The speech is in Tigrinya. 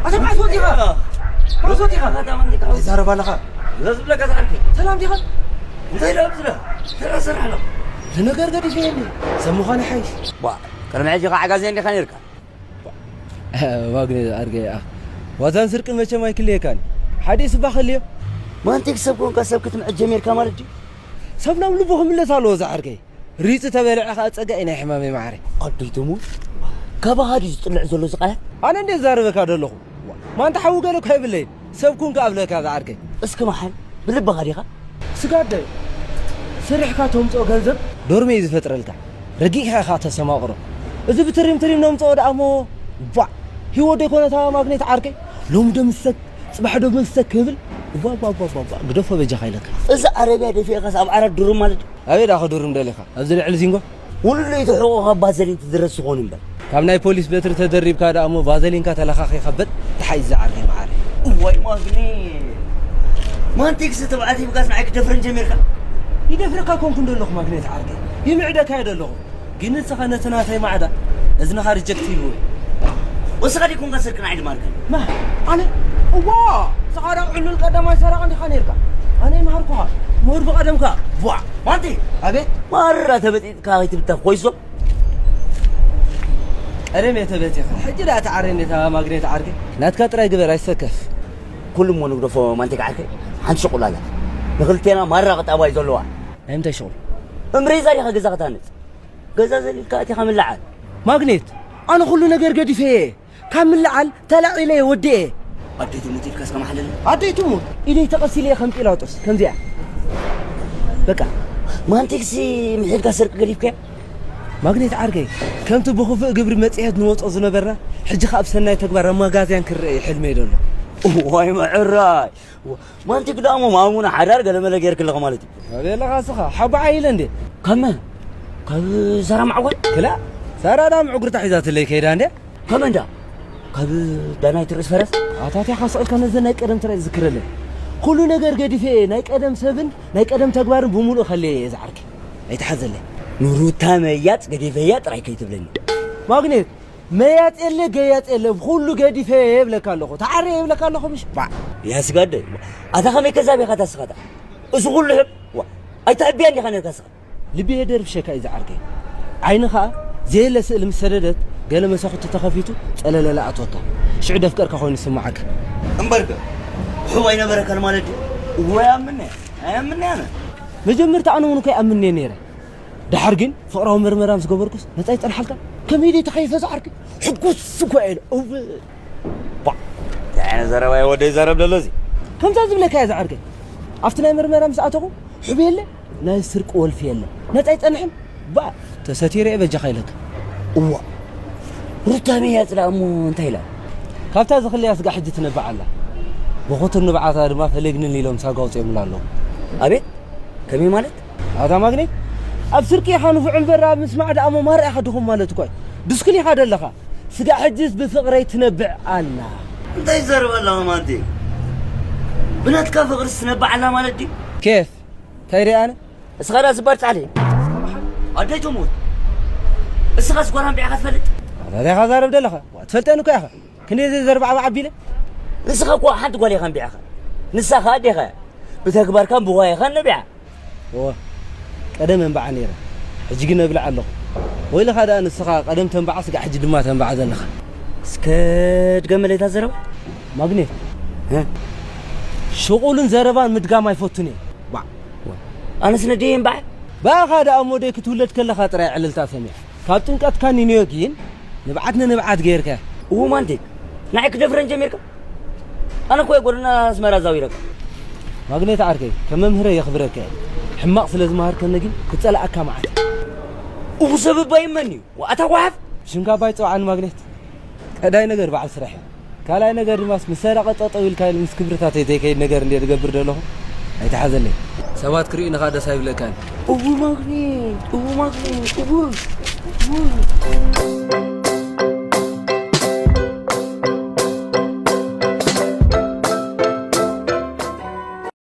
ኣታ መዓስ ወዲኻ? መዓስ ወዲኻ? እንታይ ትዛረብ ኣለኻ? እዛ ዝብለካ ዝዓርከይ። ሰላም ዲኻ? እንታይ ኢለ ኣብዝላ? ተራ ስራሕ ኣሎ። እቲ ነገር ገዲፈ የለ። ሰብ ምዃን ይሓይሽ። ዋ፣ ቅድሚ ሕጂ ኸዓ ዓጋዜ እንዲኻ ነይርካ። ማግኔ ዓርከይ፣ ኣ፣ ዋዛን ስርቅን መቸም ኣይክልየካን። ሓደ ስባ ክልዮ። ማንቲክ ሰብ ኮንካ ሰብ ክትምዕድ ጀሚርካ ማለት ድዩ? ሰብ ናብ ልቡ ክምለስ ኣለዎ ዝዓርከይ። ሪጽ ተበልዐ ኸኣ ጸጋኢ ናይ ሕማመይ ማዕረ። ኣደይ ትሙት፣ ካባኻ ድዩ ዝጥልዕ ዘሎ እዚ ቃላት? ኣነ እንዴ ዝዛረበካ ዘለኹ? ማንታ ሓዊ ገለ እኳ የብለይን። ሰብ ኩን ከኣ እብለካ ዝዓርከይ። እስኪ መሓል፣ ብልብኻ ዲኻ? ስጋደይ፣ ስሪሕካ ተምጽኦ ገንዘብ ዶርመ እዩ ዝፈጥረልካ። ረጊእካ ኢኻ ተሰማቕሮ። እዚ ብትሪም ትሪም ነምጽኦ ደኣ እሞ፣ ቧዕ! ህይወት ዶ ይኮነታ ማግኔት ዓርከይ? ሎሚ ዶ ምሰክ፣ ጽባሕ ዶ ምሰክ ክብል? ቧ፣ ቧ፣ ቧ፣ ቧ፣ ቧ፣ ግደፎ በጃኻ ኢለካ። እዚ ዓረብያ ደፊእካስ ኣብ ዓራት ድሩም ማለት ድዩ? ኣበይ ደኣ ክድሩም ደሊኻ? ኣብዚ ልዕሊ ዚንጎ? ውሉድ ለይቲ ሕቖኻ ባዘሊን ትድረስ ዝኾኑ እምበር። ካብ ናይ ፖሊስ በትሪ ተደሪብካ ደኣ እሞ ቫዘሊንካ ተለኻኺኻ በጥ ተሓይዝ ዝዓርከይ መዓረይ። እዋይ ማግኔ። ማንቲክስ ትብዓት ሂብካስ ንዓይ ክደፍረን ጀሚርካ? ይደፍረካ ኮንኩ እንደለኹ ማግኔት ዓርከይ። ይምዕደካ እየ ደለኹ። ግን ንስኻ ነቲ ናተይ ማዕዳ እዝንኻ ሪጀክት ኢልዎ። ወስኻ ዲኮንካ ስርቂ ንዓይ ድማርከን? ማ፣ ኣነ? እዋ! ንስኻ ደኣ ዕሉል ቀዳማይ ሰራቒ እንዲኻ ነይርካ። ኣነ ይምሃርኩኻ። ምሁር ብቐደምካ። ቧዕ! ማንቲ! ኣቤት! ማራ ተበጢጥካ ከይትብተኽ ኮይሶ። ቀደም እየ ተበቲኸ። ሕጂ ደኣ ተዓርየኒ እታ ማግኔት ዓርከይ። ናትካ ጥራይ ግበር፣ ኣይሰከፍ። ኩሉ እሞ ንግደፎ ማንቲክ ዓርከይ። ሓንቲ ሸቑል ኣላ። ንኽልቴና ማራ ቁጠባ እዩ ዘለዋ። ናይ ምንታይ ሸቑል? እምብሬዛ ዲኻ ገዛ ክትሃንጽ? ገዛ ዘሊልካ ኣቲኻ ምልዓል። ማግኔት፣ ኣነ ኩሉ ነገር ገዲፈ እየ። ካብ ምልዓል ተላዒለ እየ ወዲኤ። ኣደይ ትሙት ኢልካ እስከ መሓለለ። ኣደይ ትሙት፣ ኢደይ ተቐሲለ እየ ከም ጲላጦስ፣ ከምዚኣ። በቃ። ማንቲክሲ ምሒልካ ስርቂ ገዲፍካዮ? ማግኔት ዓርከይ፣ ከምቲ ብኽፉእ ግብሪ መጽሔት ንወጾ ዝነበርና፣ ሕጂ ኸኣ ብሰናይ ተግባር ኣብ መጋዝያን ክረአ እዩ ሕልመይ ዘሎ። እዋይ ምዕራይ! ማንቲክ ደኣ እሞ ማሙና ሓዳር ገለመለ ጌርክ ኣለኻ ማለት እዩ። ኣበይ ኣለኻ እስኻ? ሓቦ ዓይለ እንዴ? ካብ መን? ካብ ሳራ ማዕጓል? ክላ፣ ሳራ ደኣ ምዕጉርታ ሒዛትለይ ከይዳ እንዴ? ከመ እንዳ? ካብ ዳናይት ርእስ ፈረስ? ኣታቲኻ ስቕ ኢልካ ነዘን ናይ ቀደም ጥራይ ዝክረለይ። ኩሉ ነገር ገዲፈ እየ፣ ናይ ቀደም ሰብን ናይ ቀደም ተግባርን ብምሉእ ከለየ እየ ዝዓርከይ። ኣይትሓዘለይ። ንሩታ መያጽ ገዲፈያ ጥራይ ከይትብለኒ። ማግኔት፣ መያጽ የለ፣ ገያጽ የለ፣ ኩሉ ገዲፈ እየ እብለካ ኣለኹ። ተዓርየ እብለካ ኣለኹ፣ ምሽ? ባዕ። ያ ስጋደ፣ ኣታ ከመይ ከዛብ ኢኻ ታስኻታ? እዚ ኩሉ ሕብ፣ ዋ፣ ኣይተዕብያን ዲኻ ነርካ ስኻ? ልቢ የደርብሸካ እዩ ዝዓርከይ። ዓይኒ ኸኣ ዘየለ ስእሊ ምስ ሰደደት፣ ገለ መሳኹቲ ተኸፊቱ ጸለለለ ኣትወካ። ሽዑ ደፍቀርካ ኮይኑ ይስምዓካ። እምበርከ፣ ሕቡ ኣይነበረካን ማለት ድዩ? እወ፣ ኣይኣምን'የ። ኣይኣምን'የ ኣነ። መጀመርታ ኣነ እውን እኮ ኣይኣምን'የ ነይረ። ደሓር ግን ፍቕራዊ መርመራ ምስ ገበርኩስ ነጻ ይጸንሓልካ። ከመይ ደይ ተኸይፈ ዝዓርከይ? ሕጉስ እኮ እየ ኢለ። እወ። ባ፣ እንታይ ዓይነት ዘረባ እዩ ወደይ ዘረብ ዘሎ እዚ? ከምዛ ዝብለካ እየ ዝዓርከይ። ኣብቲ ናይ መርመራ ምስ ኣተኹ፣ ሕቡ የለ፣ ናይ ስርቂ ወልፊ የለ። ነጻ ኣይጸንሕን። ባ፣ ተሰቲረ እየ በጃኻ ኢለካ። እዋ። ሩታ መያጽ ደኣ እሞ እንታይ ኢላ? ካብታ ዝኽልያ ስጋዕ ሕጂ ትነብዕ ኣላ። ብኹቱር ንብዓታ ድማ ፈለግንን ኢሎም ሳጋ ኣውጺኦምላ ኣለዉ። ኣቤት? ከመይ ማለት? ኣታ ማግኔት፣ ኣብ ስርቂ ኢኻ ንፉዕ እምበር ኣብ ምስማዕ ደኣ እሞ ማራ ኢኻ ድኹም ማለት እኮ እዩ። ድስኩል ኢኻ ደለኻ። ስጋዕ ሕጅስ ብፍቕረይ ትነብዕ ኣላ። እንታይ ትዛረብ ኣለኻ ማንቲ? ብናትካ ፍቕርስ ትነብዕ ኣላ ማለት ድዩ? ኬፍ? እንታይ ሪኣ ኣነ? እስኻ ደኣ ስባር ጻሕሊ። ኣደይ ትሙት። እስኻስ ጓል ኣንቢዕኻ ትፈልጥ? ኣታ እንታይ ኢኻ ዛረብ ደለኻ? ዋ፣ ትፈልጠኒ እኮ ኢኻ። ክንደይ ዘይ ዘርባዕባዕ ኣቢለ? ንስኻ እኮ ሓንቲ ጓል ኢኻ ኣንቢዕኻ። ንሳ ኸኣ ኣዴኻ እያ። ብተግባርካን ብዋይኻን ነቢዓ። እወ፣ ቀደም እንባዓ ነይረ። ሕጂ ግን እብልዕ ኣለኹ። ወይልኻ ደኣ ንስኻ ቀደም ተንባዓ ስጋዕ ሕጂ ድማ ተንባዓ ዘለኻ። እስከ ድገመለይ እታ ዘረባ። ማግኔት። እ? ሽቑልን ዘረባን ምድጋም ኣይፈቱን እየ። ባዕ። ኣነስ ነደይ እንባዓ? ባኻ ደኣ እሞ ደይ ክትውለድ ከለኻ ጥራይ ዕልልታ ሰሚዐ። ካብ ጥምቀትካ ንንዮ ግን ንብዓት ንንብዓት ገይርከ። እዉ ማንቲክ፣ ንዓይ ክደፍረን ጀሚርካ? ኣነ እኮ እየ ጎደና ኣስመራ ዛዊረካ። ማግኔት ዓርከይ፣ ከም መምህረይ የኽብረካ እየ። ሕማቕ ስለ ዝመሃርከኒ ግን ክጸልኣካ መዓት እየ። እዉ ሰብ እባ ይመን እዩ? ዋእታ ጓሓፍ! ሽምካ እባ ኣይትጸውዓኒ ማግኔት። ቀዳይ ነገር በዓል ስራሕ እየ። ካልኣይ ነገር ድማስ ምስ ሰረቐ ጠጠው ኢልካ ኢሉ ምስ ክብርታተይ ዘይከይድ ነገር እንድየ ዝገብር ዘለኹ። ኣይትሓዘለይ። ሰባት ክርእዩኒ ኸኣ ደስ ኣይብለካን። እዉ ማግኔት፣ እዉ ማግኔት፣ እዉ፣ እዉ።